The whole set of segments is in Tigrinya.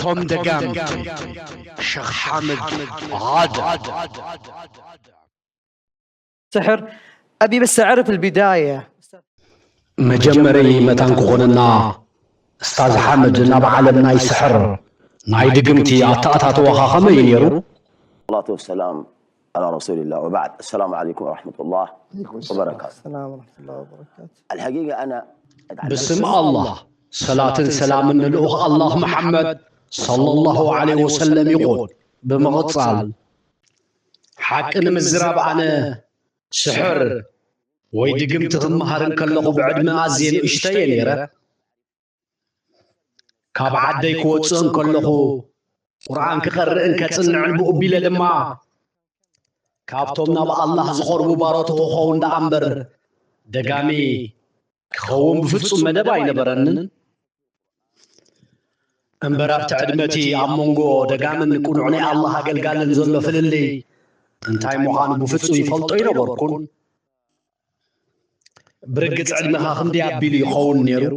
እቶም ደጋምቲ ሸኽ ሓምድ ዓደ سحر أبي بس أعرف البداية. መጀመርይ መታን ክኾነና እስታዝ ሓምድ ናብ ዓለም ናይ ስሕር ናይ ድግምቲ ኣተኣታተዋኻ ከመይ እዩ ነይሩ? الصلاة والسلام على رسول الله وبعد. السلام عليكم ورحمة الله وبركاته. السلام ورحمة الله وبركاته. الحقيقة أنا ብስም ኣላህ ሰላትን ሰላምን ንልኡኽ ኣላህ መሓመድ ሰለላሁ ዐለይሂ ወሰለም ይኹን። ብምቕጻል ሓቂ ንምዝራብ ኣነ ስሕር ወይ ድግምቲ ክመሃር እንከለኹ ብዕድመ ኣዝየ ንእሽተየ ነይረ። ካብ ዓደይ ክወፅእ እንከለኹ ቁርኣን ክቐርእ እንከፅንዕን ብኡ ቢለ ድማ ካብቶም ናብ ኣላህ ዝቐርቡ ባሮቱ ክኸውን ደኣ እምበር ደጋሚ ክኸውን ብፍጹም መደብ ኣይነበረንን። እምበር ኣብቲ ዕድመቲ ኣብ መንጎ ደጋምን ቅኑዕ ናይ ኣላህ ኣገልጋልን ዘሎ ፍልልይ እንታይ ምዃኑ ብፍጹም ይፈልጦ ኣይነበርኩን። ብርግጽ ዕድመኻ ክንደይ ኣቢሉ ይኸውን ነይሩ?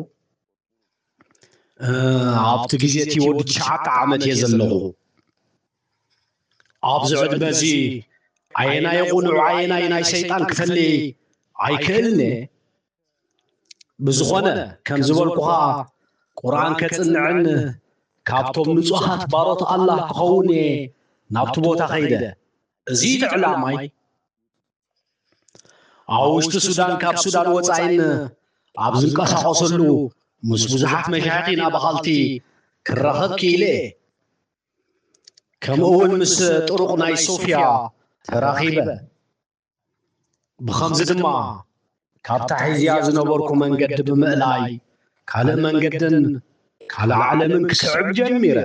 ኣብቲ ግዜ እቲ ወዲ ትሽዓተ ዓመት እየ ዘለኹ። ኣብዚ ዕድመ እዚ ኣየናይ ቁኑዕ ኣየናይ ናይ ሰይጣን ክፈሊ ኣይክእልነ። ብዝኾነ ከም ዝበልኩኻ ቁርኣን ከጽንዕን ካብቶም ንጹሃት ባሮት ኣላህ ክኸውን እየ ናብቲ ቦታ ከይደ። እዚ እቲ ዕላማይ። ኣብ ውሽጢ ሱዳን ካብ ሱዳን ወጻኢን ኣብ ዝንቀሳቐሰሉ ምስ ብዙሓት መሻይኽን ኣባኻልቲ ክራኸብ ክኢለ እየ። ከምኡ እውን ምስ ጥሩቕ ናይ ሶፍያ ተራኺበ። ብኸምዚ ድማ ካብታ ሒዝያ ዝነበርኩ መንገዲ ብምእላይ ካልእ መንገድን ካልእ ዓለምን ክስዕብ ጀሚረ።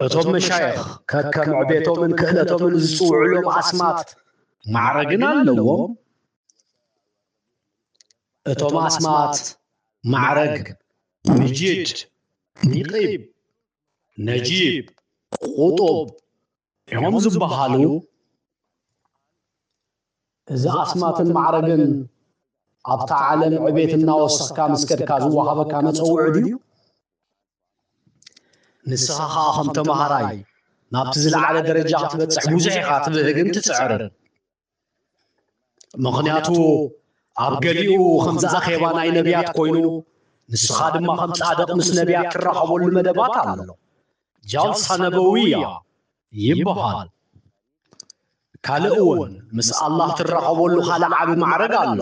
እቶም መሻይኽ ከከም ዕቤቶምን ክእለቶምን ዝጽውዕሎም ኣስማት ማዕረግን ኣለዎም። እቶም ኣስማት ማዕረግ ምጂድ፣ ኒቂብ፣ ነጂብ፣ ቁጡብ እዮም ዝበሃሉ። እዚ ኣስማትን ማዕረግን ኣብታ ዓለም ዕቤት እናወሰኽካ ምስ ከድካ ዝወሃበካ መጸውዒ ድዩ? ንስኻ ኸኣ ከም ተማሃራይ ናብቲ ዝለዓለ ደረጃ ክትበጽሕ ብዙሕ ኢኻ ትብህግን ትጽዕርን። ምኽንያቱ ኣብ ገሊኡ ከምዚ ኣኼባ ናይ ነብያት ኮይኑ ንስኻ ድማ ከም ጻድቕ ምስ ነብያት ትራኸበሉ መደባት ኣሎ። ጃልሳ ነበውያ ይበሃል። ካልእ እውን ምስ ኣላህ ትራኸበሉ ካልእ ዓቢ ማዕረግ ኣሎ።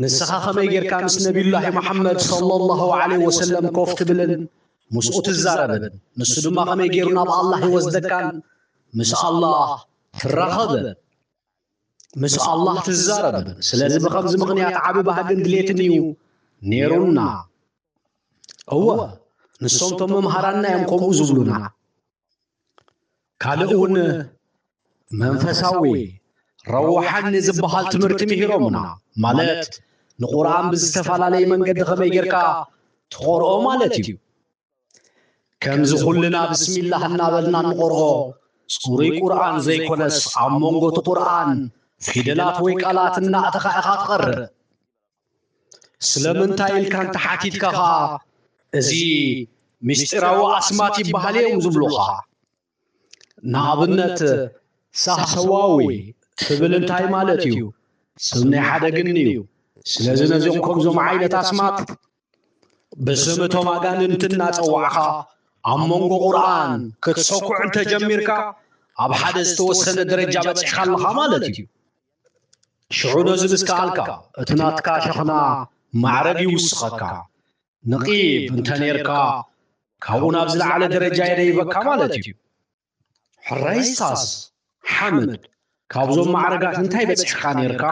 ንስኻ ከመይ ጌርካ ምስ ነቢዩላሂ መሓመድ ሰለላሁ ዐለይሂ ወሰለም ኮፍ ትብልን ምስኡ ትዛረብን ንሱ ድማ ከመይ ጌሩ ናብ ኣላህ ይወስደካን ምስ ኣላህ ትራኸብን ምስ ኣላህ ትዛረብን። ስለዚ ብኸምዚ ምኽንያት ዓቢ ባህግን ድሌትን እዩ ኔሩና። እወ ንሶም ቶም መምሃራንና እዮም ከምኡ ዝብሉና። ካልእ እውን መንፈሳዊ ረዋሓኒ ዝበሃል ትምህርቲ ምሂሮምና። ማለት ንቁርኣን ብዝተፈላለየ መንገዲ ከመይ ጌርካ ትቐርኦ ማለት እዩ። ከምዚ ኩልና ብስሚላህ እናበልና እንቐርኦ ጽሩይ ቁርኣን ዘይኮነስ ኣብ መንጎ እቲ ቁርኣን ፊደላት ወይ ቃላት እናእተኻ ኢኻ ትቐርእ። ስለምንታይ ኢልካ እንተሓቲትካ ኸኣ እዚ ምስጢራዊ ኣስማት ይበሃል እዮም ዝብሉኻ። ንኣብነት ሳህሰዋዊ ትብል እንታይ ማለት እዩ? ስም ናይ ሓደ ግኒ እዩ። ስለዚ ነዚኦም ከምዞም ዓይነት ኣስማት ብስም እቶም ኣጋንንቲ እናጸዋዕኻ ኣብ መንጎ ቁርኣን ክትሰኩዕ እንተጀሚርካ ኣብ ሓደ ዝተወሰነ ደረጃ በጺሕካ ኣለኻ ማለት እዩ። ሽዑ ነዚ ምስ ከኣልካ እቲ ናትካ ሸኽና ማዕረግ ይውስኸካ። ንቒብ እንተ ኔርካ ካብኡ ናብ ዝለዓለ ደረጃ የደይበካ ማለት እዩ። ሕራይ ስታዝ ሓምድ ካብዞም ማዕረጋት እንታይ በጺሕካ ኔርካ?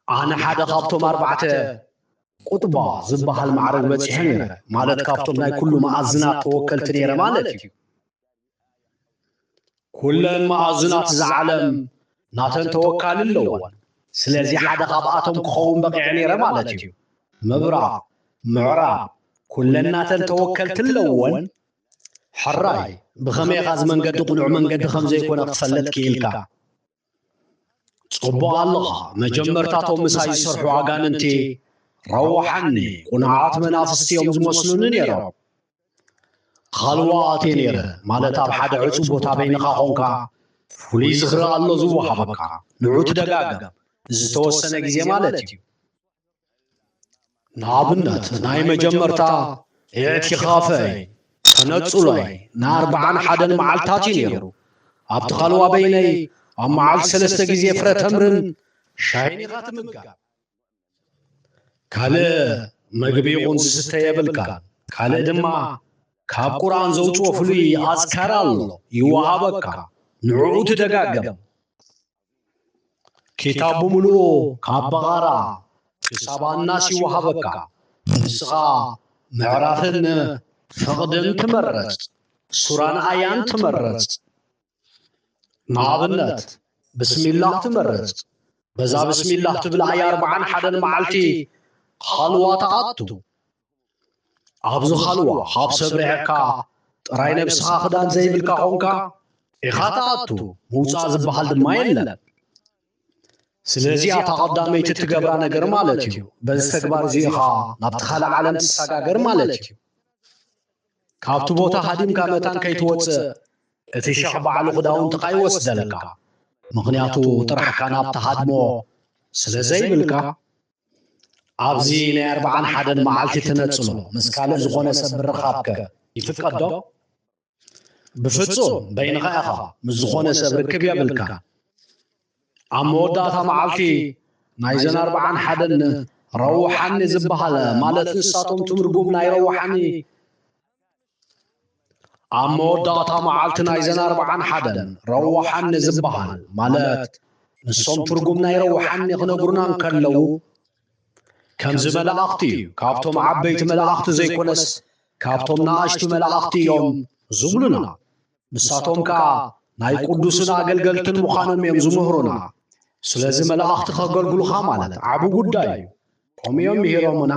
ኣነ ሓደ ካብቶም ኣርባዕተ ቁጥባ ዝበሃል ማዕረግ በጺሐ ኔረ። ማለት ካብቶም ናይ ኩሉ መኣዝናት ተወከልቲ ኔረ ማለት እዩ። ኩለን መኣዝናት እዛ ዓለም ናተን ተወካሊ ኣለወን። ስለዚ ሓደ ካብኣቶም ክኸውን በቒዐ ኔረ ማለት እዩ። ምብራቕ፣ ምዕራብ፣ ኩለን ናተን ተወከልቲ ኣለወን። ሕራይ ብኸመይ ኢኻ እዚ መንገዲ ቅኑዕ መንገዲ ከም ዘይኮነ ክትፈልጥ ክኢልካ? ጽቡቕ ኣለኻ። መጀመርታ እቶም ምሳይ ዝሰርሑ ኣጋንንቲ ረዋሓኒ፣ ቁኑዓት መናፍስቲ እዮም ዝመስሉኒ ነይሮም። ኻልዋ ኣትየ ነይረ፣ ማለት ኣብ ሓደ ዕጹው ቦታ በይንኻ ኾንካ ፍሉይ ዝኽሪ ኣሎ ዝወሃበካ፣ ንዑ ትደጋገም፣ ዝተወሰነ ግዜ ማለት እዩ። ንኣብነት ናይ መጀመርታ ኢዕቲኻፈይ፣ ተነጽሎይ፣ ናይ ኣርብዓን ሓደን መዓልታት እዩ ነይሩ። ኣብቲ ኻልዋ በይነይ ኣብ መዓልቲ ሰለስተ ግዜ ፍረ ተምርን ሻይን ኢኻ ትምገብ። ካልእ መግቢ ይኹን ዝስተ የብልካ። ካልእ ድማ ካብ ቁርኣን ዘውፅኦ ፍሉይ ኣዝካር ኣሎ፣ ይወሃበካ። ንዕኡ ትደጋገም። ኪታብ ብምሉኡ ካብ በቓራ ክሳብ ኣናስ ይወሃበካ። ንስኻ ምዕራፍን ፍቕድን ትመርጽ፣ ሱራን ኣያን ትመርጽ። ንኣብነት ብስሚላህ ትመርጽ። በዛ ብስሚላህ ትብል ኣያ ኣርብዓን ሓደን መዓልቲ ኻልዋ ትኣቱ። ኣብዚ ኻልዋ ካብ ሰብ ርሒቕካ ጥራይ ነብስኻ ክዳን ዘይብልካ ኾንካ ኢኻ ትኣቱ። ምውጻእ ዝበሃል ድማ የለን። ስለዚ እታ ቀዳመይቲ እትገብራ ነገር ማለት እዩ። በዚ ተግባር እዚ ኢኻ ናብቲ ካልእ ዓለም ትሰጋገር ማለት እዩ። ካብቲ ቦታ ሃዲምካ መታን ከይትወጽእ እቲ ሸኽ ባዕሉ ክዳውንትኻ ይወስደልካ። ምኽንያቱ ጥራሕካ ናብቲ ሃድሞ ስለ ዘይብልካ። ኣብዚ ናይ ኣርብዓን ሓደን መዓልቲ ትነጽሎ ምስ ካልእ ዝኾነ ሰብ ምርኻብከ ይፍቀድ ዶ? ብፍጹም በይንኻ ኢኻ፣ ምስ ዝኾነ ሰብ ርክብ የብልካ። ኣብ መወዳእታ መዓልቲ ናይዘን ኣርብዓን ሓደን ረውሓኒ ዝበሃል፣ ማለት ንሳቶም ትርጉም ናይ ረውሓኒ፣ ኣብ መወዳእታ መዓልቲ ናይዘን ኣርብዓን ሓደን ረውሓኒ ዝበሃል፣ ማለት ንሶም ትርጉም ናይ ረውሓኒ ክነግሩና እንከለዉ፣ ከምዚ መላእኽቲ እዩ፣ ካብቶም ዓበይቲ መላእኽቲ ዘይኮነስ ካብቶም ንኣሽቱ መላእኽቲ እዮም ዝብሉና። ንሳቶም ከኣ ናይ ቅዱስን ኣገልገልትን ምዃኖም እዮም ዝምህሩና። ስለዚ መላእኽቲ ከገልግሉኻ ማለት ዓቢ ጉዳይ እዩ። ከምኡ እዮም ምሂሮምና።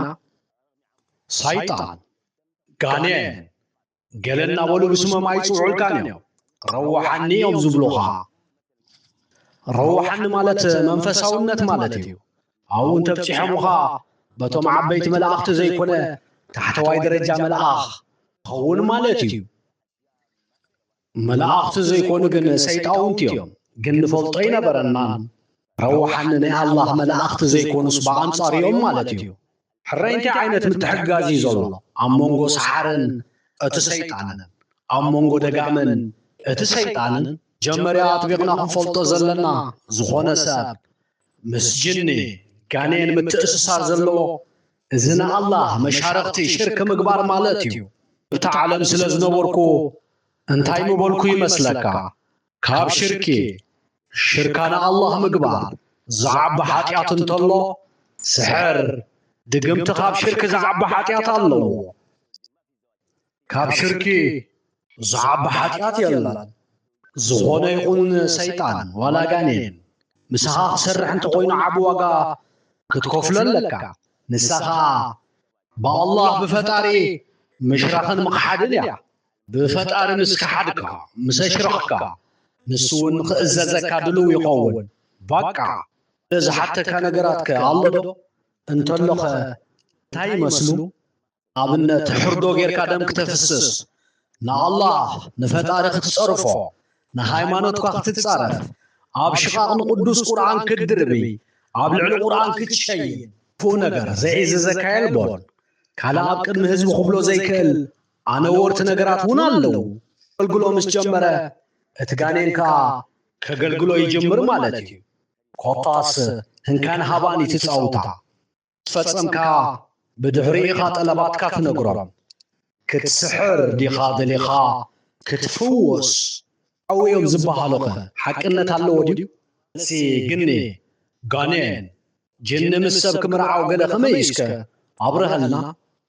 ሳይጣን፣ ጋኔን፣ ገለ እናበሉ ብስሞም ኣይጽውዑልካን እዮም። ረውሓኒ እዮም ዝብሉኻ። ረውሓኒ ማለት መንፈሳውነት ማለት እዩ። ኣብኡ እንተብጺሖምኻ በቶም ዓበይቲ መላእኽቲ ዘይኮነ ታሕተዋይ ደረጃ መልኣኽ ኸውን ማለት እዩ። መላእኽቲ ዘይኮኑ ግን ሰይጣውንቲ እዮም። ግን ንፈልጦ ኣይነበረናን። ረውሓኒ ናይ ኣላህ መላእኽቲ ዘይኮኑስ ብኣንጻር እዮም ማለት እዩ። ሕራይ እንታይ ዓይነት ምትሕግጋዝ እዩ ዘሎ ኣብ መንጎ ሰሓርን እቲ ሰይጣንን፣ ኣብ መንጎ ደጋምን እቲ ሰይጣንን? መጀመርያ ኣጥቢቕና ክንፈልጦ ዘለና፣ ዝኾነ ሰብ ምስ ጅኒ፣ ጋኔን ምትእስሳር ዘለዎ፣ እዚ ንኣላህ መሻርኽቲ ሽርክ ምግባር ማለት እዩ። ኣብታ ዓለም ስለ ዝነበርኩ እንታይ ምበልኩ ይመስለካ? ካብ ሽርኪ፣ ሽርካ ንኣላህ ምግባር ዝዓቢ ሓጢኣት እንተሎ፣ ስሕር፣ ድግምቲ ካብ ሽርኪ ዝዓቢ ሓጢኣት ኣለዎ። ካብ ሽርኪ ዝዓቢ ሓጢኣት የለን። ዝኾነ ይኹን ሰይጣን ዋላ ጋኔን ምሳኻ ክሰርሕ እንተኾይኑ ዓቢ ዋጋ ክትከፍሎ ኣለካ። ንሳ ኸኣ ብኣላህ ብፈጣሪ ምሽራኽን ምኽሓድን እያ። ብፈጣሪ ምስ ከሓድካ፣ ምስ ኣሽረኽካ፣ ንሱ እውን ክእዘዘካ ድልው ይኸውን። ባቃ። ዝሓተካ ነገራት ከ ኣሎ ዶ? እንተሎ ኸ እንታይ ይመስሉ? ኣብነት ሕርዶ ጌርካ ደም ክተፍስስ፣ ንኣላህ ንፈጣሪ ክትጸርፎ፣ ንሃይማኖትካ ክትጻረፍ፣ ኣብ ሽቓቕ ንቅዱስ ቁርኣን ክትድርቢ፣ ኣብ ልዕሊ ቁርኣን ክትሸይን፣ ክፉእ ነገር ዘየእዘዘካ የልቦን። ካልእ ኣብ ቅድሚ ህዝቢ ክብሎ ዘይክእል ኣነወርቲ ነገራት እውን ኣለዉ። ኣገልግሎ ምስ ጀመረ፣ እቲ ጋኔን ከኣ ከገልግሎ ይጅምር ማለት እዩ። ኮታስ ህንካን ሃባን እዩ እቲ ጸውታ። ፈጸምካ ብድሕሪኡ ኢኻ ጠለባትካ ትነግሮም። ክትስሕር ዲኻ ደሊኻ ክትፍወስ? ኣብኡ እዮም ዝበሃሉኸ ሓቅነት ኣለዎ ድዩ? መልሲ ግኒ፣ ጋኔን፣ ጅኒ ምስ ሰብ ክምርዓው ገለ ከመይ እስከ ኣብርሀልና?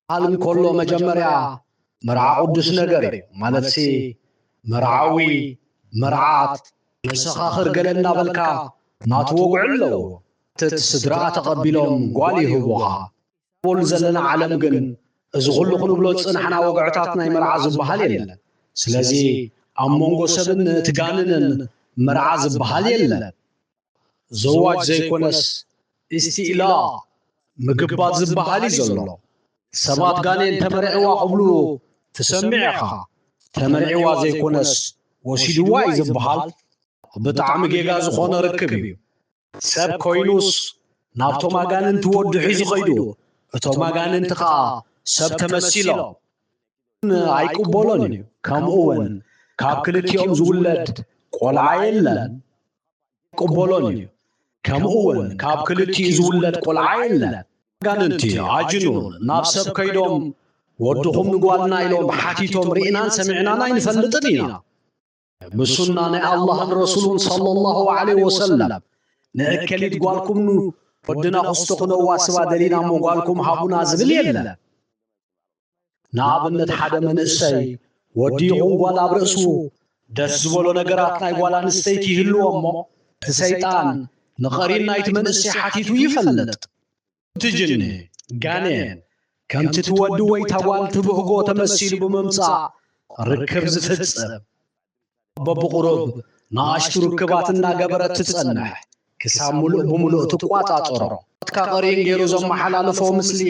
በሃል እንከሎ መጀመርያ መርዓ ቅዱስ ነገር እዩ። ማለትሲ መርዓዊ፣ መርዓት፣ መሰኻኽር ገለ እናበልካ ናቱ ወግዒ ኣለዎ። እቲ ስድራኣ ተቐቢሎም ጓል ይህቡኻ። በሉ ዘለና ዓለም ግን እዚ ኩሉ ክንብሎ ዝጸናሕና ወግዕታት ናይ መርዓ ዝበሃል የለን። ስለዚ ኣብ መንጎ ሰብን እቲ ጋንንን መርዓ ዝበሃል የለን። ዘዋጅ ዘይኮነስ ኢስቲእላ፣ ምግባዝ ዝበሃል እዩ ዘሎ። ሰባት ጋኔን ተመርዒዋ ክብሉ ትሰምዕ ኢኻ። ተመርዒዋ ዘይኮነስ ወሲድዋ እዩ ዝበሃል። ብጣዕሚ ጌጋ ዝኾነ ርክብ እዩ። ሰብ ኮይኑስ ናብቶም ኣጋንንቲ ወዱ ሒዙ ኸይዱ፣ እቶም ኣጋንንቲ ኸዓ ሰብ ተመሲሎም። ኣይቅበሎን እዩ። ከምኡ እውን ካብ ክልቲኦም ዝውለድ ቆልዓ የለን። ኣይቅበሎን እዩ። ከምኡ እውን ካብ ክልቲኡ ዝውለድ ቆልዓ የለን። ኣጋንንቲ ኣጅኑን ናብ ሰብ ከይዶም ወድኹም ንጓልና ኢሎም ሓቲቶም ርኢናን ሰሚዕናን ኣይንፈልጥን ኢና። ብሱና ናይ ኣላህን ረሱሉን ሰለላሁ ዐለይሂ ወሰለም ንእከሊት ጓልኩም ወድና ክስቶ ክነዋስባ ደሊና እሞ ጓልኩም ሃቡና ዝብል የለን። ንኣብነት ሓደ መንእሰይ ወዲ ይኹን ጓል ኣብ ርእሱ ደስ ዝበሎ ነገራት ናይ ጓል ኣንስተይቲ ይህልዎ እሞ እቲ ሰይጣን ንቐሪን ናይቲ መንእሰይ ሓቲቱ ይፈልጥ። እቲ ጅኒ፣ ጋኔን፣ ከምቲ እቲ ወዲ ወይ እታ ጓል ትብህጎ ተመሲሉ ብምምጻእ ርክብ ዝፍጽም። በብቑሩብ ንኣሽቱ ርክባት እናገበረት ትጸንሕ፣ ክሳብ ምሉእ ብምሉእ ትቋጻጸሮ። ናትካ ቀሪን ገይሩ ዘመሓላልፎ ምስሊ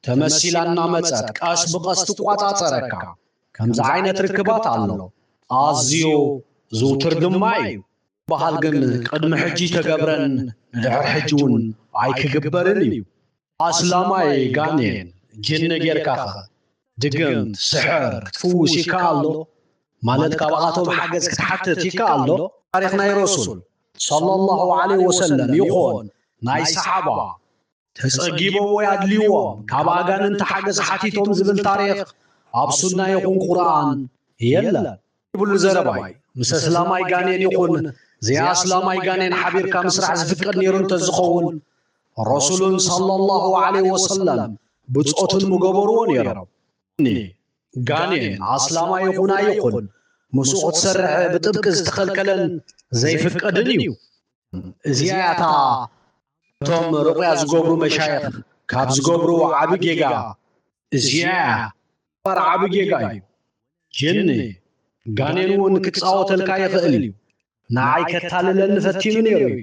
ተመሲላ እናመጸት ቀስ ብቐስ ትቋጻጸረካ። ከምዚ ዓይነት ርክባት ኣሎ። ኣዝዩ ዝውቱር ድማ እዩ። በሃል ግን ቅድሚ ሕጂ ተገብረን ንድሕር ሕጂ እውን ኣይክግበርን እዩ። ኣስላማይ ጋኔን ጅኒ ጌርካኸ ድግምት፣ ስሕር ክትፍውስ ይከኣል ዶ? ማለት ካብኣቶም ሓገዝ ክትሓትት ይከኣል ዶ? ታሪኽ ናይ ረሱል ሰለላሁ ዐለይሂ ወሰለም ይኹን ናይ ሰሓባ ተጸጊቦም ወይ ኣድልይዎም ካብ ኣጋንንቲ ሓገዝ ሓቲቶም ዝብል ታሪኽ ኣብ ሱና ይኹን ቁርኣን የለን። ይብሉ ዘረባይ ምስ ኣስላማይ ጋኔን ይኹን ዘይኣስላማይ ጋኔን ሓቢርካ ምስራሕ ዝፍቀድ ነይሩ እንተዝኸውን ረሱሉን ሰለላሁ ዐለይሂ ወሰለም ብጾቱን ምገበርዎ ነይሮም። እኒ ጋኔን ኣስላማይ ይኹን ኣይኹን ምስኡ ክትሰርሕ ብጥብቂ ዝተኸልከለን ዘይፍቀድን እዩ። እዚኣ እያ እታ እቶም ርቑያ ዝገብሩ መሻይኽ ካብ ዝገብርዎ ዓቢ ጌጋ። እዚኣ እያ ባር ዓቢ ጌጋ እዩ። ጅኒ ጋኔን እውን ክጻወተልካ ይኽእል እዩ። ንዓይ ከታልለኒ ፈቲኑ ነይሩ እዩ።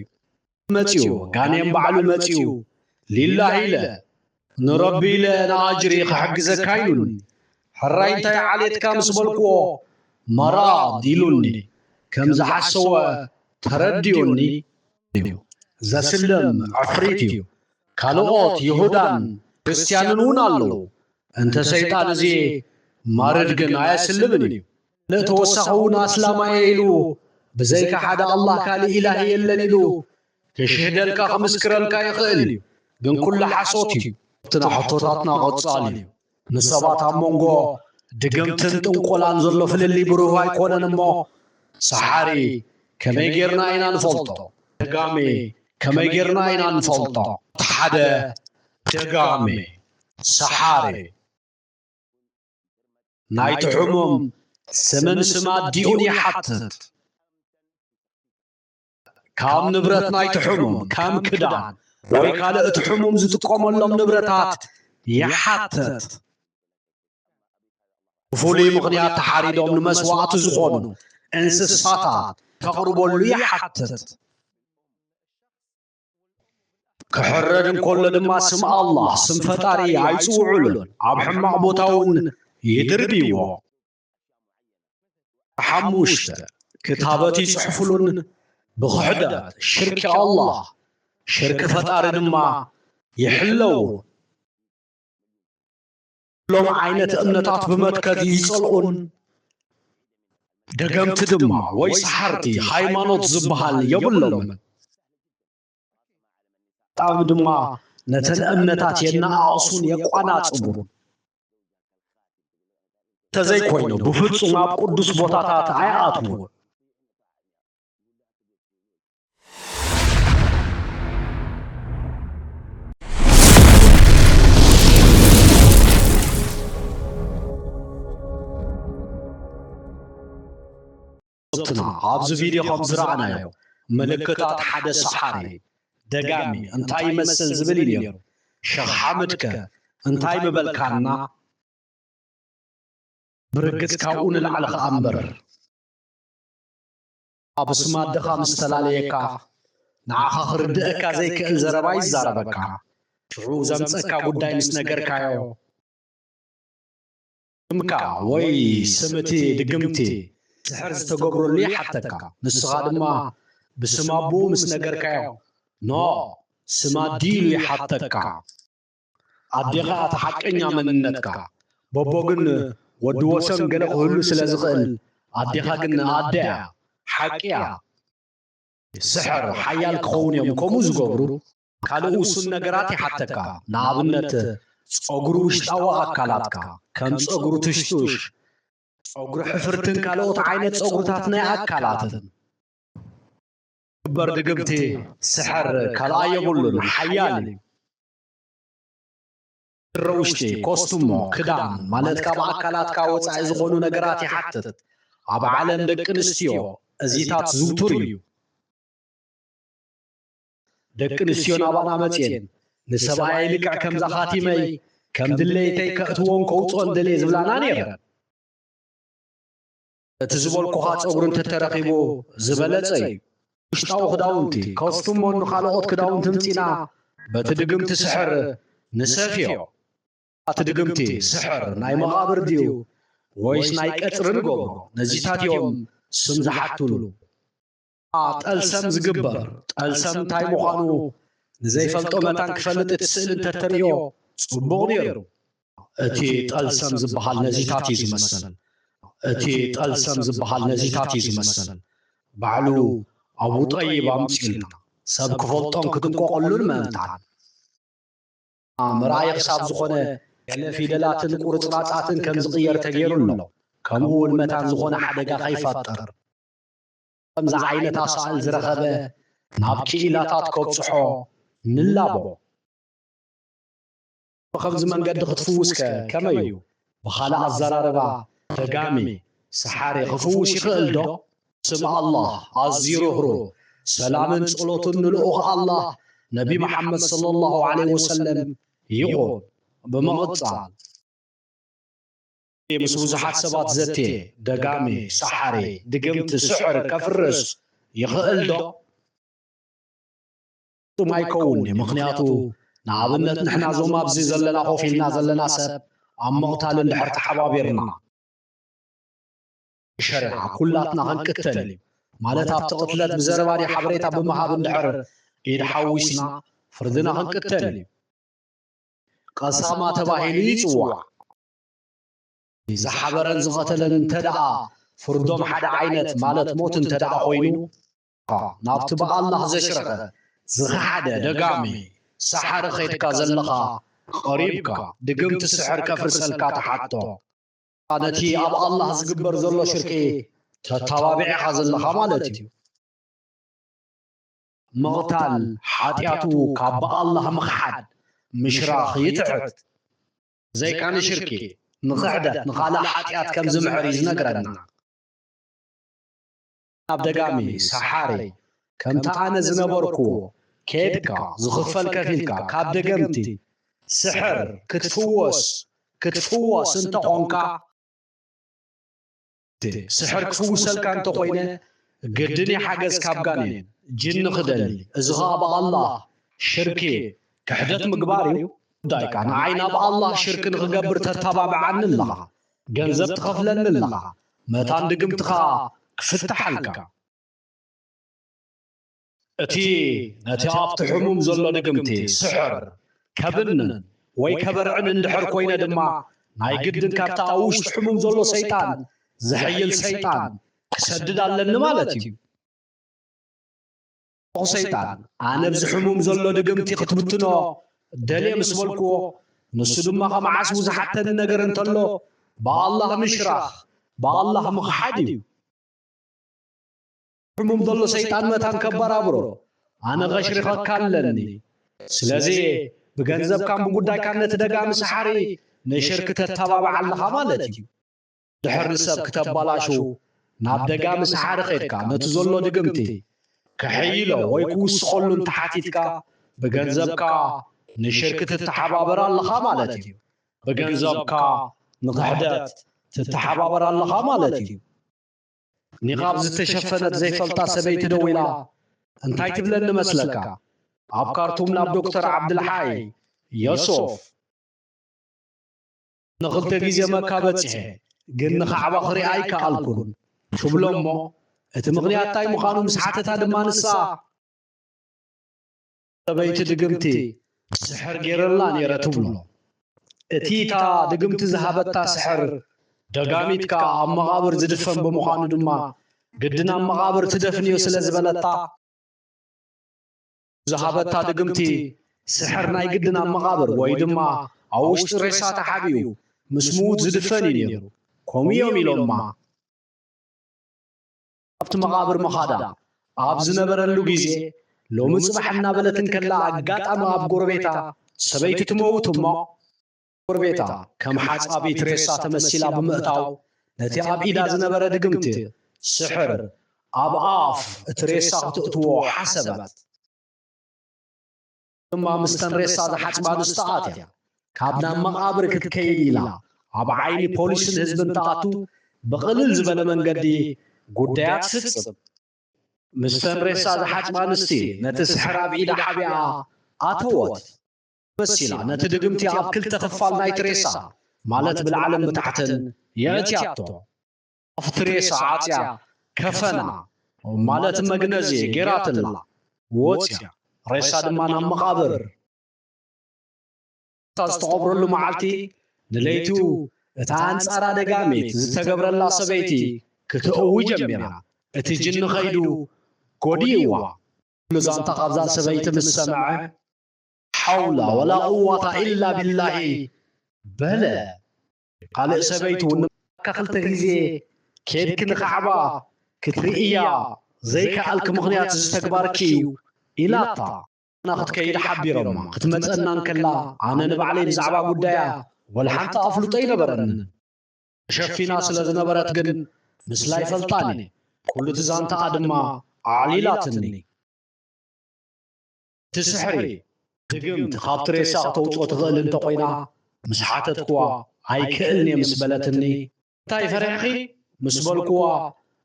መጺኡ፣ ጋኔን ባዕሉ መጺኡ፣ ሊላሂ ኢለ፣ ንረቢ ኢለ ንኣጅሪ ክሕግዘካ ኢሉኒ። ሕራይ እንታይ ዓሌትካ ምስ በልክዎ፣ መራድ ኢሉኒ። ከም ዝሓሰወ ተረዲኡኒ እዩ። ዘስልም ዕፍሪት እዩ። ካልኦት ይሁዳን ክርስትያንን እውን ኣለዉ። እንተ ሰይጣን እዚ ማርድ ግን ኣየስልምን እዩ። ካልእ ተወሳኺ እውን ኣስላማየ ኢሉ ብዘይካ ሓደ ኣላህ ካልእ ኢላህ የለን ኢሉ ክሽህደልካ ክምስክረልካ ይኽእል እዩ። ግን ኩሉ ሓሶት እዩ። ኣብትና ሕቶታትና ቀጻሊ እዩ። ንሰባት ኣብ መንጎ ድግምትን ጥንቆላን ዘሎ ፍልልይ ብሩህ ኣይኮነን እሞ ሰሓሪ ከመይ ጌርና ኢና ንፈልጦ? ደጋሚ ከመይ ጌርና ኢና ንፈልጦ? እቲ ሓደ ደጋሚ ሰሓሪ ናይቲ ሕሙም ስምን ስም ኣዲኡን ይሓትት። ካብ ንብረት ናይቲ ሕሙም ከም ክዳን ወይ ካልእ እቲ ሕሙም ዝጥቀመሎም ንብረታት ይሓትት። ብፍሉይ ምኽንያት ተሓሪዶም ንመስዋእቲ ዝኾኑ እንስሳታት ከቕርበሉ ይሓትት። ክሕረድ እንከሎ ድማ ስም ኣላህ፣ ስም ፈጣሪ ኣይጽውዑሉን፣ ኣብ ሕማቕ ቦታ እውን ይድርብይዎ። ሓሙሽተ፣ ክታበት ይጽሕፉሉን ብኽሕደት ሽርኪ ኣላህ፣ ሽርኪ ፈጣሪ ድማ ይሕለዉ። ኩሎም ዓይነት እምነታት ብመትከል ይጸልኡን ደገምቲ ድማ ወይ ሰሓርቲ ሃይማኖት ዝበሃል የብሎምን። ብጣዕሚ ድማ ነተን እምነታት የነኣእሱን የቋናጽቡን። እንተዘይኮይኑ ብፍጹም ኣብ ቅዱስ ቦታታት ኣይኣትዉን። ትና ኣብዚ ቪድዮ ከም ዝረኣናዮ ምልክታት ሓደ ሰሓሪ ደጋሚ እንታይ ይመስል ዝብል እዩ ነይሩ። ሸኽ ሓምድከ እንታይ ምበልካና? ብርግጽ ካብኡ ንላዕሊ ኸኣ እምበር። ኣብ ስም ኣደኻ ምስ ተላለየካ ንዓኻ ክርድኣካ ዘይክእል ዘረባ ይዛረበካ። ሽዑ ዘምፀካ ጉዳይ ምስ ነገርካዮ፣ ስምካ ወይ ስም እቲ ድግምቲ ስሕር ዝተገብረሉ ይሓተካ። ንስኻ ድማ ብስም ኣቦኡ ምስ ነገርካዮ፣ ኖ፣ ስም ኣዲ ኢሉ ይሓተካ። ኣዴኻ እያ እቲ ሓቀኛ መንነትካ። በቦ ግን ወዲ ወሰን ገለ ክህሉ ስለ ዝኽእል፣ ኣዴኻ ግን ኣደ እያ፣ ሓቂ እያ። ስሕር ሓያል ክኸውን እዮም ከምኡ ዝገብሩ። ካልእ ውሱን ነገራት ይሓተካ። ንኣብነት፣ ጸጉሪ ውሽጣዊ ኣካላትካ፣ ከም ጸጉሪ ትሽቱሽ፣ ጸጉሪ ሕፍርትን ካልኦት ዓይነት ጸጉርታት ናይ ኣካላትን። ግበር ድግምቲ ስሕር ካልኣ የብሉን፣ ሓያል እዩ። ስረ ውሽጢ፣ ኮስቱሞ፣ ክዳን፣ ማለት ካብ ኣካላትካ ወጻኢ ዝኾኑ ነገራት ይሓትት። ኣብ ዓለም ደቂ ኣንስትዮ እዚታት ዝውቱር እዩ። ደቂ ኣንስትዮ ናባና መጽየን፣ ንሰብኣየይ ልክዕ ከምዛ ካቲመይ፣ ከም ድሌተይ ከእትዎን ከውጽኦን ደልየ ዝብላና ነይረን። እቲ ዝበልኩኻ ጸጉሪ እንተተረኺቡ ዝበለጸ እዩ። ውሽጣዊ ክዳውንቲ፣ ኮስቱሞን ንኻልኦት ክዳውንቲ ምጺና በቲ ድግምቲ ስሕር ንሰፍዮ። እቲ ድግምቲ ስሕር ናይ መቓብር ድዩ ወይስ ናይ ቀጽሪ ንገብሮ? ነዚታት እዮም ስም ዝሓትሉ። አ፣ ጠልሰም ዝግበር። ጠልሰም እንታይ ምዃኑ ንዘይፈልጦ መታን ክፈልጥ እቲ ስእሊ እንተተርእዮ ጽቡቕ ነይሩ። እቲ ጠልሰም ዝበሃል ነዚታት እዩ ዝመስል። እቲ ጠልሰም ዝበሃል ነዚታት እዩ ዝመስል። ባዕሉ ኣቡ ጠይብ ኣምጺኡልና። ሰብ ክፈልጦን ክጥንቀቐሉን ምእንታን። ምርኣየ ክሳብ ዝኾነ ገለ ፊደላትን ቁርጽራጻትን ከም ዝቕየር ተገይሩ ኣሎ። ከምኡ እውን መታን ዝኾነ ሓደጋ ከይፈጥር። ከምዚ ዓይነት ኣሳእል ዝረኸበ ናብ ክኢላታት ከብጽሖ ንላቦ። ብኸምዚ መንገዲ ክትፍውስከ ከመይ እዩ? ብኻልእ ኣዘራርባ፣ ደጋሚ፣ ሰሓሪ ክፍውስ ይኽእል ዶ? ስም ኣላህ ኣዝዩ ርህሩህ፣ ሰላምን ጸሎትን ንልኡኽ ኣላህ ነቢ መሓመድ ሰለላሁ ዐለይሂ ወሰለም ይኹን። ብምቕጻል፣ ምስ ብዙሓት ሰባት ዘትየ፣ ደጋሚ፣ ሰሓሪ፣ ድግምቲ፣ ስሕር ከፍርስ ይኽእል ዶ? ፍጹም ኣይከውን እዩ። ምኽንያቱ፣ ንኣብነት፣ ንሕና እዞም ኣብዚ ዘለና ኮፍ ኢልና ዘለና ሰብ ኣብ ምቕታል እንድሕር ተሓባቢርና፣ ሸሪዓ ኩላትና ክንቅተል እዩ። ማለት፣ ኣብቲ ቅትለት ብዘረባ ድዩ ሓበሬታ ብምሃብ እንድሕር ኢድ ሓዊስና፣ ፍርድና ክንቅተል እዩ። ቀሳማ ተባሂሉ ይጽዋዕ። ዝሓበረን ዝቐተለን እንተ ደኣ ፍርዶም ሓደ ዓይነት፣ ማለት ሞት እንተ ደኣ ኮይኑ፣ ናብቲ ብኣላህ ዘሽረኸ፣ ዝኸሓደ፣ ደጋሚ፣ ሰሓሪ ኸይድካ ዘለኻ፣ ቀሪብካ፣ ድግምቲ ስሕር ከፍርሰልካ ትሓቶ። ነቲ ኣብ ኣላህ ዝግበር ዘሎ ሽርኪ ተተባብዕ ኢኻ ዘለኻ ማለት እዩ። ምቕታል ሓጢኣቱ ካብ ብኣላህ ምኽሓድ፣ ምሽራኽ፣ ይትሕት። ብዘይካ ንሽርኪ፣ ንኽሕደት፣ ንኻልእ ሓጢኣት ከም ዝምሕር እዩ ዝነግረና። ኣብ ደጋሚ፣ ሰሓሪ፣ ከምቲ ኣነ ዝነበርኩዎ፣ ኬድካ፣ ዝኽፈል ከፊልካ፣ ካብ ደገምቲ፣ ስሕር፣ ክትፍወስ፣ ክትፍወስ እንተኾንካ፣ ስሕር ክፍውሰልካ እንተኾይነ፣ ግድን እዩ ሓገዝ ካብ ጋኔን፣ ጅን ክደሊ። እዚ ኸኣ ብኣላህ ሽርኪ፣ ክሕደት ምግባር እዩ። ጉዳይካ፣ ንዓይ ናብ ኣላህ ሽርኪ ንኽገብር ተተባብዓኒ ኣለኻ። ገንዘብ ትኸፍለኒ ኣለኻ። መታን ድግምትኻ ክፍትሓልካ። እቲ ነቲ ኣብቲ ሕሙም ዘሎ ድግምቲ፣ ስሕር፣ ከብንን ወይ ከበርዕን እንድሕር ኮይነ ድማ፣ ናይ ግድን ካብቲ ኣብ ውሽጢ ሕሙም ዘሎ ሰይጣን ዝሕይል ሰይጣን ክሰድድ ኣለኒ ማለት እዩ። ሰይጣን፣ ኣነ ኣብዚ ሕሙም ዘሎ ድግምቲ ክትብትኖ ደልየ ምስ በልክዎ፣ ንሱ ድማ ከም ዓስቡ ዝሓተኒ ነገር እንተሎ፣ ብኣላህ ምሽራኽ፣ ብኣላህ ምኽሓድ እዩ። ሕሙም ዘሎ ሰይጣን መታን ከበራብሮ፣ ኣነ ኸሽሪኸካ ኣለኒ። ስለዚ ብገንዘብካን ብጉዳይካን ነቲ ደጋሚ ሰሓሪ ንሽርኪ ተተባብዕ ኣለኻ ማለት እዩ። ድሕር ንሰብ ክተባላሹ ናብ ደጋሚ ሰሓሪ ኸይድካ፣ ነቲ ዘሎ ድግምቲ ክሕይሎ ወይ ክውስኸሉ እንተሓቲትካ፣ ብገንዘብካ ንሽርኪ ትተሓባበር ኣለኻ ማለት እዩ። ብገንዘብካ ንኽሕደት ትተሓባበር ኣለኻ ማለት እዩ። ኒቓብ ዝተሸፈነት ዘይፈልጣ ሰበይቲ ደዊላ እንታይ ትብለኒ መስለካ? ኣብ ካርቱም ናብ ዶክተር ዓብድልሓይ ዮሶፍ፣ ንኽልተ ግዜ መካ በጺሐ፣ ግን ንኻዕባ ክሪኣ ኣይከኣልኩን ትብሎ እሞ፣ እቲ ምኽንያት እንታይ ምዃኑ ምስ ሓተታ ድማ ንሳ፣ ሰበይቲ ድግምቲ ስሕር ገይረላ ነይረ ትብሎ። እቲ እታ ድግምቲ ዝሃበታ ስሕር ደጋሚት ከኣ ኣብ መቓብር ዝድፈን ብምዃኑ ድማ፣ ግድን ኣብ መቓብር ትደፍንዮ ስለ ዝበለታ፣ ዝሃበታ ድግምቲ ስሕር ናይ ግድን ኣብ መቓብር ወይ ድማ ኣብ ውሽጢ ሬሳ ተሓቢኡ ምስ ምዉት ዝድፈን እዩ ነይሩ። ከምኡ እዮም ኢሎማ። ኣብቲ መቓብር ምኻዳ ኣብ ዝነበረሉ ግዜ፣ ሎሚ ጽባሕ እናበለት እንከላ ኣጋጣሚ ኣብ ጎረቤታ ሰበይቲ ትመውት እሞ፣ ጎረቤታ ከም ሓጻቢት ሬሳ ተመሲላ ብምእታው፣ ነቲ ኣብ ኢዳ ዝነበረ ድግምቲ ስሕር ኣብ ኣፍ እቲ ሬሳ ክተእትዎ ሓሰበት። ድማ ምስተን ሬሳ ዝሓጽባ ኣንስቲ ኣትያ፣ ካብ ናብ መቓብር ክትከይድ ኢላ ኣብ ዓይኒ ፖሊስን ህዝብን ትኣቱ፣ ብቕልል ዝበለ መንገዲ ጉዳያ ትፍጽም። ምስተን ሬሳ ዝሓጽባ ኣንስቲ ነቲ ስሕር ኣብ ኢዳ ሓቢኣ ኣተወት። መሲላ ነቲ ድግምቲ ኣብ ክልተ ክፋል ናይቲ ሬሳ፣ ማለት ብላዕልን ብታሕትን የእትያቶ። ኣብቲ ሬሳ ዓጽያ ከፈና፣ ማለት መግነዚ፣ ጌራትላ ወጽያ። ሬሳ ድማ ናብ መቓብር እታ ዝተቐብረሉ መዓልቲ ንለይቱ እታ ኣንጻራ ደጋሚት ዝተገብረላ ሰበይቲ ክትእዊ ጀሚራ። እቲ ጅኒ ኸይዱ ጎዲእዋ። ኩሉ ዛንታ ካብዛ ሰበይቲ ምስ ሰምዐ፣ ሓውላ ወላ ቁዋታ ኢላ ቢላሂ በለ። ካልእ ሰበይቲ እውን ንመካ ክልተ ግዜ ኬድኪ ንኻዕባ ክትርእያ ዘይከኣልኪ ምኽንያት እዚ ተግባርኪ እዩ ኢላታ። ኣና ክትከይድ ሓቢሮማ። ክትመጸና እንከላ ኣነ ንባዕለይ ብዛዕባ ጉዳያ ወላ ሓንቲ ኣፍልጦ ኣይነበረንን። ተሸፊና ስለ ዝነበረት ግን ምስላ ይፈልጣኒ። ኩሉ እቲ ዛንታኣ ድማ ኣዕሊላትኒ። እቲ ስሕሪ ድግምቲ ካብቲ ሬሳ ክተውጽኦ ትኽእል እንተኾይና፣ ምስ ሓተትክዋ፣ ኣይክእልን እየ ምስ በለትኒ፣ እንታይ ፈሪሕኺ? ምስ በልክዋ፣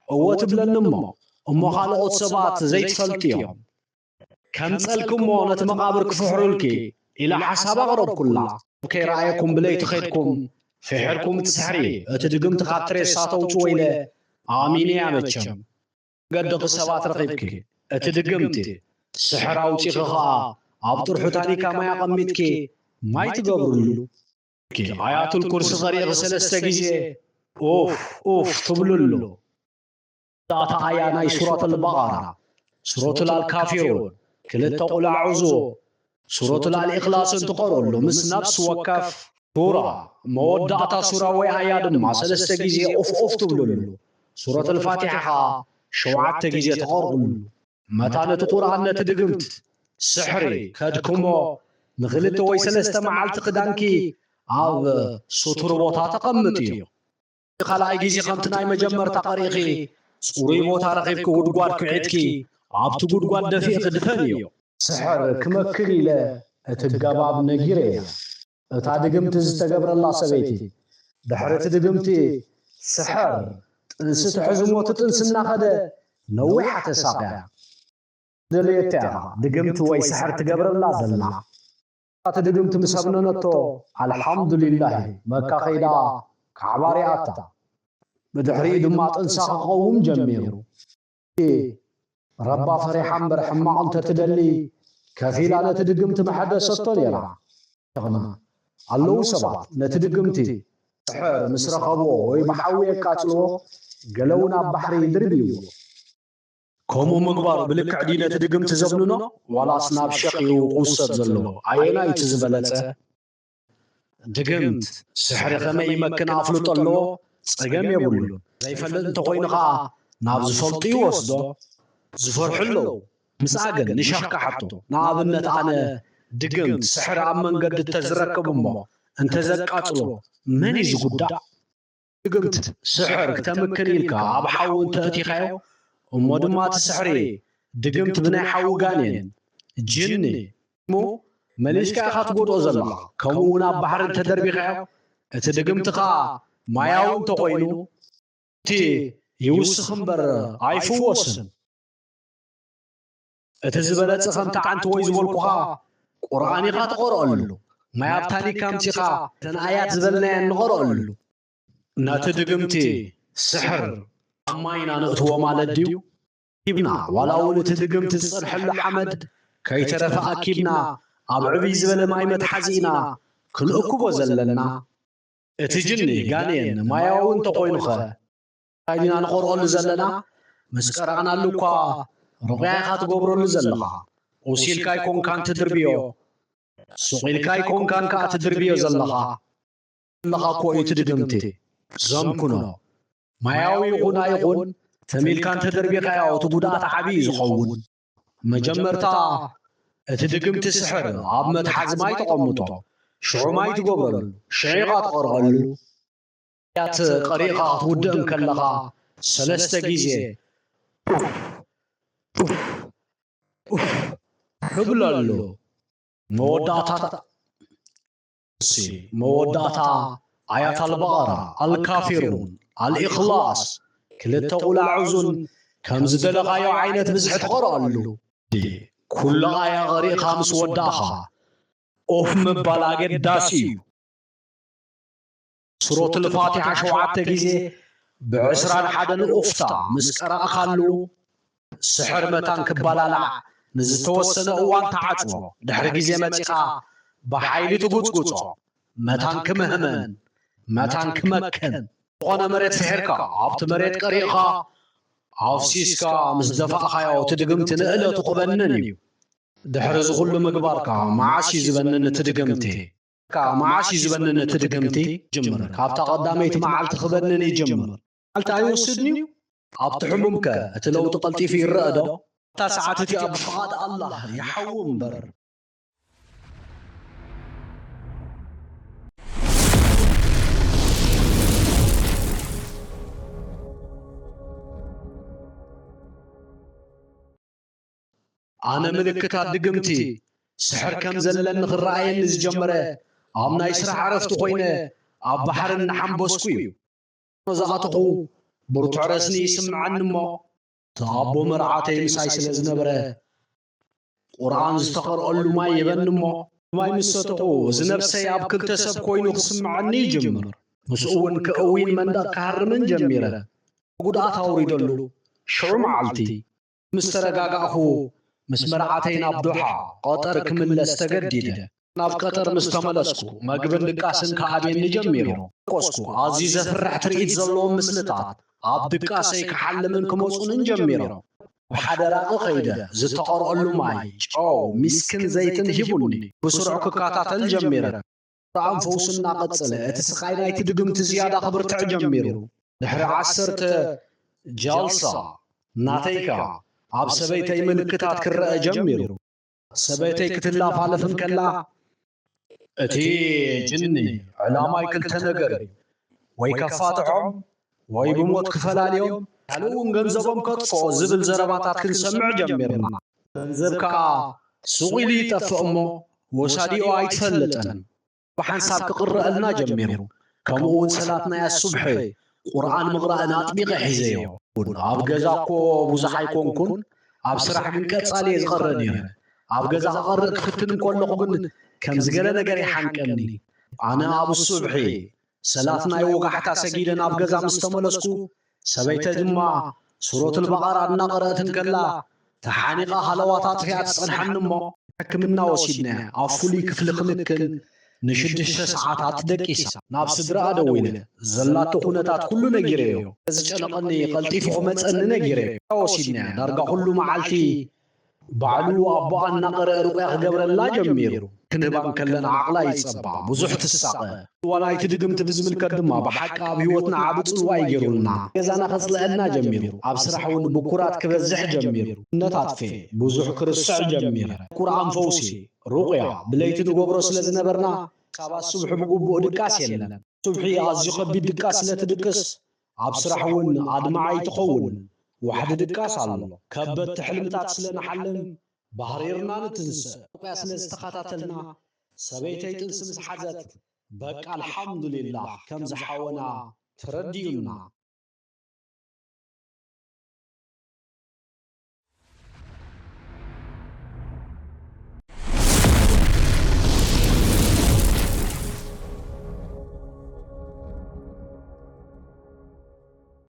እወ ትብለኒ እሞ፣ እሞ ካልኦት ሰባት ዘይትፈልጥዮም ከምጸልኪ እሞ ነቲ መቓብር ክፍሕሩልኪ ኢላ ሓሳብ ኣቕረብኩላ። ከይረኣየኩም ብለይቲ ኸድኩም ፍሒርኩም እቲ ስሕሪ፣ እቲ ድግምቲ ካብቲ ሬሳ ተውጽዎ ኢለ ኣሚነያ መቸም። ገድኺ ሰባት ረኺብኪ፣ እቲ ድግምቲ ስሕር ኣውጺኺ ኸኣ ኣብ ጥርሑ ታኒካ ማይ ኣቐሚጥኪ ማይ ትገብርሉ። ኣያቱል ኩርሲ ቐሪእኺ ሰለስተ ግዜ ኡፍ ኡፍ ትብልሉ። መወዳእታ ኣያ ናይ ሱረቱል በቐራ፣ ሱረቱል ኣልካፊሩን፣ ክልተ ቁል ኣዕዙ፣ ሱረቱል ኣልኢኽላስን ትቐርኡሉ ምስ ነፍሲ ወከፍ ሱራ፣ መወዳእታ ሱራ ወይ ኣያ ድማ ሰለስተ ግዜ ኡፍ ኡፍ ትብልሉ። ሱረቱል ፋቲሓ ኸኣ ሸውዓተ ግዜ ትቐርኡሉ። መታን እቲ ቁርኣን ነቲ ድግምት፣ ስሕሪ፣ ከድክሞ፣ ንኽልተ ወይ ሰለስተ መዓልቲ ክዳንኪ ኣብ ስቱር ቦታ ተቐምጥዮ። እቲ ካልኣይ ግዜ ከምቲ ናይ መጀመርታ ቀሪእኺ፣ ጽሩይ ቦታ ረኺብኪ ጉድጓድ ኩዒትኪ፣ ኣብቲ ጉድጓድ ደፊእኺ ድፈንዮ። ስሕር ክመክን ኢለ እቲ ገባብ ነጊረያ። እታ ድግምቲ ዝተገብረላ ሰበይቲ፣ ድሕሪ እቲ ድግምቲ ስሕር ጥንሲ ትሕዝ እሞ፣ እቲ ጥንሲ እናኸደ ነዊሓ ተሳቕያ። ደልየታ እያ ድግምቲ ወይ ስሕር ትገብረላ ዘላ። እቲ ድግምቲ ምስ ኣብነነቶ፣ ኣልሓምዱሊላሂ፣ መካ ከይዳ ካዕባ ሪኣታ። ብድሕሪኡ ድማ ጥንሳ ክቐውም ጀሚሩ። ረባ ፈሪሓ እምበር ሕማቕ እንተትደሊ፣ ከፊላ ነቲ ድግምቲ መሐደሰቶ ነይራ። ኣለዉ ሰባት ነቲ ድግምቲ ስሕር ምስ ረኸብዎ ወይ ብሓዊ የቃጽልዎ፣ ገለ እውን ኣብ ባሕሪ ይድርብይዎ። ከምኡ ምግባሩ ብልክዕ ድዩ ነቲ ድግምቲ ዘብንኖ፣ ዋላስ ናብ ሸኽ እዩ ክውሰድ ዘለዎ? ኣየናይ እቲ ዝበለጸ? ድግምት፣ ስሕሪ ከመይ ይመክን ኣፍልጦ ኣለዎ? ጸገም የብሉን። ዘይፈልጥ እንተኾይኑ ኸኣ ናብ ዝፈልጡ ይወስዶ። ዝፈርሑ ኣለዉ። ምስኣ ግን ንሸኽ ክሓቶ። ንኣብነት ኣነ ድግምት፣ ስሕሪ ኣብ መንገዲ እንተዝረክብ እሞ እንተዘቃጽሎ መን እዩ ዝጉዳእ? ድግምት፣ ስሕር ክተምክን ኢልካ ኣብ ሓዊ እንተ ኣእቲኻዮ፣ እሞ ድማ እቲ ስሕሪ ድግምት ብናይ ሓዊ ጋኔን፣ ጅኒ፣ እሞ መሊስካ ኢኻ ትጎድኦ ዘለኻ። ከምኡ እውን ኣብ ባሕሪ እንተ ደርቢኻዮ፣ እቲ ድግምቲ ኸኣ ማያዊ እንተኾይኑ፣ እቲ ይውስኽ እምበር ኣይፍወስን። እቲ ዝበለጸ ከምቲ ዓንቲ ወይ ዝበልኩኻ ቁርኣን ኢኻ ትቐርኣሉ። ማይ ኣብ ታኒካ ኣምጺኻ እተን ኣያት ዝበልናየን ንቐርኣሉ። ነቲ ድግምቲ ስሕር ኣብ ማይ ኢና ነእትዎ ማለት ድዩ? ሂብና፣ ዋላ እውን እቲ ድግምቲ ዝጸንሐሉ ሓመድ ከይተረፈ ኣኪብና ኣብ ዕብይ ዝበለ ማይ መትሓዚ ኢና ክንእክቦ ዘለና። እቲ ጅኒ ጋኔን ማያዊ እንተኾይኑኸ? እንታይ ዲና ንቐርኦሉ ዘለና? ምስ ቀረቕናሉ እኳ ሩቕያ ኢኻ ትገብረሉ ዘለኻ። ቁስ ኢልካ ኣይኮንካን ትድርብዮ፣ ሱቕ ኢልካ ኣይኮንካን ከኣ ትድርብዮ ዘለኻ። ኣለኻ እኮ እዩ እቲ ድግምቲ ዘምክኖ። ማያዊ ይኹን ኣይኹን፣ ተሚልካ እንተደርቢኻዮ እቲ ጉድኣት ዓብዪ እዩ ዝኸውን። መጀመርታ እቲ ድግምቲ ስሕር ኣብ መትሓዚ ማይ ተቐምጦ፣ ሽዑ ማይ ትገብረሉ፣ ሽዑ ኢኻ ትቐርቐሉ። ያት ቀሪእኻ ክትውድእ እንከለኻ ሰለስተ ግዜ ኡፍ፣ ኡፍ፣ ኡፍ ክብለሉ። መወዳእታ እሲ መወዳእታ ኣያት ኣልበቐራ፣ ኣልካፊሩን፣ ኣልኢኽላስ፣ ክልተ ቁላዑዙን ከም ዝደለኻዮ ዓይነት ብዝሒ ትቐርኣሉ። ኩሉ ኣያ ቐሪእኻ ምስ ወዳእኻ ኦፍ ምባል ኣገዳሲ እዩ። ሱረቱል ፋቲሓ ሸውዓተ ግዜ ብዕስራን ሓደን ኡፍታ ምስ ቀራእኻሉ፣ ስሕር መታን ክባላላዕ ንዝተወሰነ እዋን ተዓጽዎ። ድሕሪ ግዜ መጺኻ ብሓይሊ ትጉጽጉጾ። መታን ክምህመን፣ መታን ክመክን። ዝኾነ መሬት ስሒርካ፣ ኣብቲ መሬት ቀሪእኻ፣ ኣፍሲስካ ምስ ደፋእኻዮ፣ እቲ ድግምቲ ንእለቱ ክበንን እዩ። ድሕሪ እዚ ኩሉ ምግባርካ፣ መዓስ እዩ ዝበንን እቲ ድግምቲ? ካ-፣ መዓስ እዩ ዝበንን እቲ ድግምቲ? ጅምር። ካብታ ቀዳመይቲ መዓልቲ ክበንን ይጅምር። መዓልቲ ኣይወስድን እዩ? ኣብቲ ሕሙምከ እቲ ለውጢ ቀልጢፉ ይረአ ዶ? ኣብታ ሰዓት እቲኣ ብፍቓድ ኣላህ ይሓዊ እምበር። ኣነ ምልክታት ድግምቲ ስሕር ከም ዘለኒ ክረኣየኒ ዝጀመረ ኣብ ናይ ስራሕ ዕረፍቲ ኮይነ ኣብ ባሕሪ እናሓንበስኩ እዩ። ዝኣተኹ ብርቱዕ ረስኒ ይስምዓኒ እሞ፣ እቲ ኣቦ መርዓተይ ምሳይ ስለ ዝነበረ፣ ቁርኣን ዝተቐርኣሉ ማይ ይበኒ እሞ፣ ማይ ምስ ሰተኹ፣ እዚ ነብሰይ ኣብ ክልተ ሰብ ኮይኑ ክስምዓኒ ይጅምር። ምስኡ እውን ከእዊን መንደቕ ክሃርምን ጀሚረ። ጉድኣት ኣውሪደሉ። ሽዑ መዓልቲ ምስ ተረጋጋእኹ፣ ምስ መርዓተይ ናብ ዶሓ፣ ቀጠር፣ ክምለስ ተገዲደ። ናብ ቀጠር ምስ ተመለስኩ፣ መግብን ድቃስን ክኣብየኒ ጀሚሩ። ቆስኩ፣ ኣዝዩ ዘፍርሕ ትርኢት ዘለዎም ምስልታት ኣብ ድቃሰይ ክሓልምን ክመጹንን ጀሚሮም። ብሓደ ራቒ ኸይደ፣ ዝተቐርኣሉ ማይ፣ ጨው፣ ሚስክን ዘይትን ሂቡኒ። ብስሩዕ ክከታተል ጀሚረ። ቁርኣን ፈውሲ እናቐጸለ፣ እቲ ስቓይ ናይቲ ድግምቲ ዝያዳ ክብርትዕ ጀሚሩ። ድሕሪ ዓሰርተ ጃልሳ ናተይ ከኣ ኣብ ሰበይተይ ምልክታት ክረአ ጀሚሩ። ሰበይተይ ክትላፋለፍ እንከላ፣ እቲ ጅኒ ዕላማይ ክልተ ነገር እዩ፣ ወይ ከፋትሖም ወይ ብሞት ክፈላልዮም፣ ካልእ እውን ገንዘቦም ከጥፍኦ ዝብል ዘረባታት ክንሰምዕ ጀሚርና። ገንዘብ ከኣ ሱቕ ኢሉ ይጠፍእ እሞ ወሳዲኡ ኣይትፈልጥን። ብሓንሳብ ክቕረኣልና ጀሚሩ። ከምኡ እውን ሰላት ናይ ኣሱብሒ ቁርኣን ምቕራእን ኣጥቢቐ ሒዘዮ። ኣብ ገዛ እኮ ብዙሕ ኣይኮንኩን፣ ኣብ ስራሕ ግን ቀጻሊ እየ ዝቐርእ ነይረ። ኣብ ገዛ ክቐርእ ክፍትን እንከለኹ ግን ከምዚ ገለ ነገር ይሓንቀኒ። ኣነ ኣብ ሱብሒ ሰላት ናይ ወጋሕታ ሰጊደ ናብ ገዛ ምስ ተመለስኩ፣ ሰበይተይ ድማ ሱረቱል በቐራ እናቐረአት እንከላ፣ ተሓኒቓ ሃለዋት ኣጥፊኣ ትጸንሓኒ እሞ፣ ሕክምና ወሲድናያ። ኣብ ፍሉይ ክፍሊ ክንክን ንሽዱሽተ ሰዓታት ደቂሳ። ናብ ስድራኣ ደዊለ፣ ዘላቶ ኩነታት ኩሉ ነጊረዮ። ዝጨነቐኒ ቀልጢፉ ክመጸኒ ነጊረዮ። ወሲድናያ። ዳርጋ ኩሉ መዓልቲ ባዕሉ ኣቦኣ እናቐረአ ሩቕያ ክገብረላ ጀሚሩ። ክንህባ እንከለና ዓቕላ ይጸባ፣ ብዙሕ ትሳቐ። እዋን ናይቲ ድግምቲ ብዝምልከት ድማ ብሓቂ ኣብ ህይወትና ዓቢ ጽልዋ እዩ ገይሩልና። ገዛና ከጽልአልና ጀሚሩ። ኣብ ስራሕ እውን ብኩራት ክበዝሕ ጀሚሩ። እምነት ኣጥፌ፣ ብዙሕ ክርስዕ ጀሚረ። ቁርኣን ፈውሲ፣ ሩቕያ፣ ብለይቲ ንገብሮ ስለ ዝነበርና፣ ክሳብ ኣሱብሒ ብግቡእ ድቃስ የለን። ሱብሒ ኣዝዩ ከቢድ ድቃስ ስለ ትድቅስ፣ ኣብ ስራሕ እውን ኣድማዒ ትኸውን። ዋሕዲ ድቃስ ኣሎ። ከበድቲ ሕልምታት ስለ ንሓልም፣ ባህሪርና ንትንስእ። ሩቕያ ስለ ዝተኸታተልና፣ ሰበይተይ ጥንሲ ምስ ሓዘት፣ በቃ ኣልሓምዱሊላህ ከም ዝሓወና ተረዲኡና።